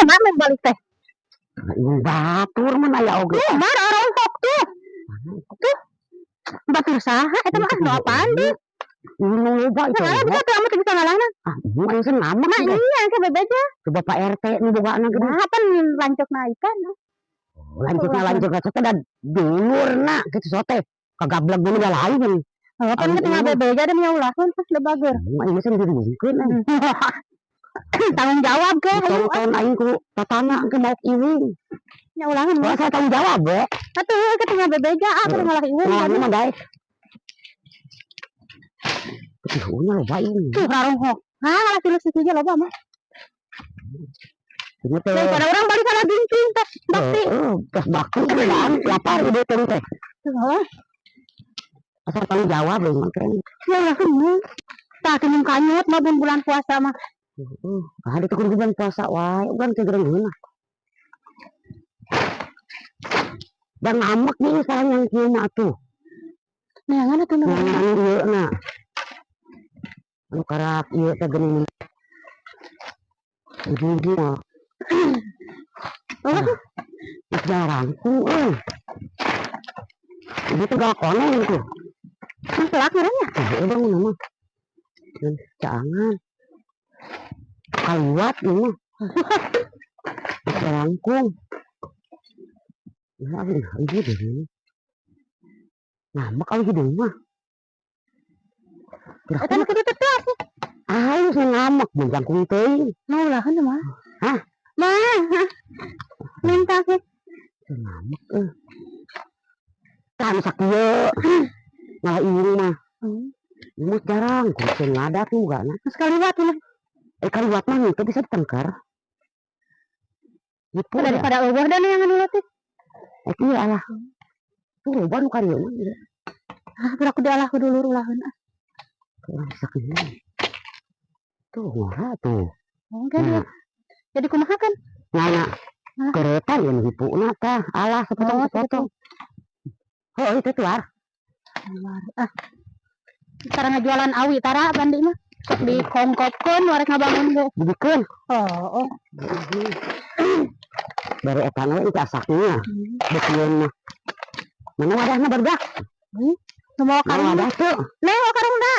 Mana balik teh? Ieu batur mah aya oge. Tuh, mana ronghok tuh. Tuh. Batur saha eta mah, nu apaan deh? Nu loba itu. Nah, bisa tuh amat bisa ngalahna. Ah, mau aing senama. Nah, iya ke bebeja. Coba Pak RT nu bogana gede. Nah, kan lancokna ikan. Lanjutna lanjutna sote da dulurna kitu sote. Kagablek dulu da lain. Oh, kan tinggal bebeja dan nyaulah pas lebager. Aing mah sendirian. Tanggung jawab ke hayu. Tonton aing ku tatana ke mau iwing. Nyaulangan. Wah, saya tanggung jawab we. Atuh ke tinggal bebeja ah malah iwing. Nah, mah daek. Tuh, loba ini. Tuh raronghok. Nah, ngalah tilu situ loba mah. Ini teh. Daripada orang balik kana gincing tas bakti. Heeh, tas bakti kan lapar udah teh. Tuh. Asal tanggung jawab lho mah keren. Ya lah tah kunyum kanyut mah bulan puasa mah. Heeh, ah itu kudu bulan puasa wae, urang teh gereng heula. Dan ngamek nih sekarang yang kieu mah atuh. Neangan atuh nu. Neangan ieu na. Anu karak ieu teh geuning. Ibu-ibu mah. Oh, jarangkung euy. Ibu tuh gak koneng tuh. Selak meureun nya. Eh, bangun mah. Jangan. Kaliwat ini mah. Jarangkung. Nah, ibu deh. Nah, mak kalau gitu mah. Eta nu kitu teh atuh. Halus ngamek mun jangkung teuing. Mau ulaheun mah. Hah? Mah. Minta sih. Ngamek euy. Tah nu sakieu. Malah ieu mah. Mah jarang kudu ngadat juga nah. Terus kaliwat mah. Eh kaliwat mah teu bisa ditengkar. Gitu daripada eueuh da yang anu teh. Eh iya alah. Tuh loba nu karieu mah. Ah, piraku dialah ku dulur ulaheun ah. Sakieu. Tuh ngora tuh. Oh, kan nah. Jadi kumaha kan? Nah, kereta yang hipuna tah alah sepotong-sepotong. Oh, itu tuar. Ah. Tara ngajualan awi tara bandi mah. Sok dikongkopkeun warek ngabangun ge. Dibikeun. Oh, oh. Baru eta we itu asaknya. Beukeun mah. Mana wadahna barudak? Nu mawa karung. Wadah tuh. Neng mawa karung da.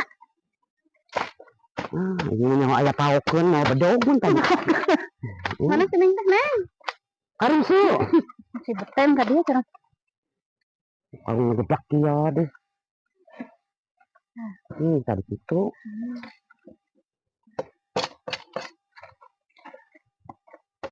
Ah, ini nyawa aya paokeun mau bedog mun tadi. Mana si Neng teh, Neng? Karung su. Si betem ka dieu cenah. Karung ngegeblak kieu deh. Tadi gitu.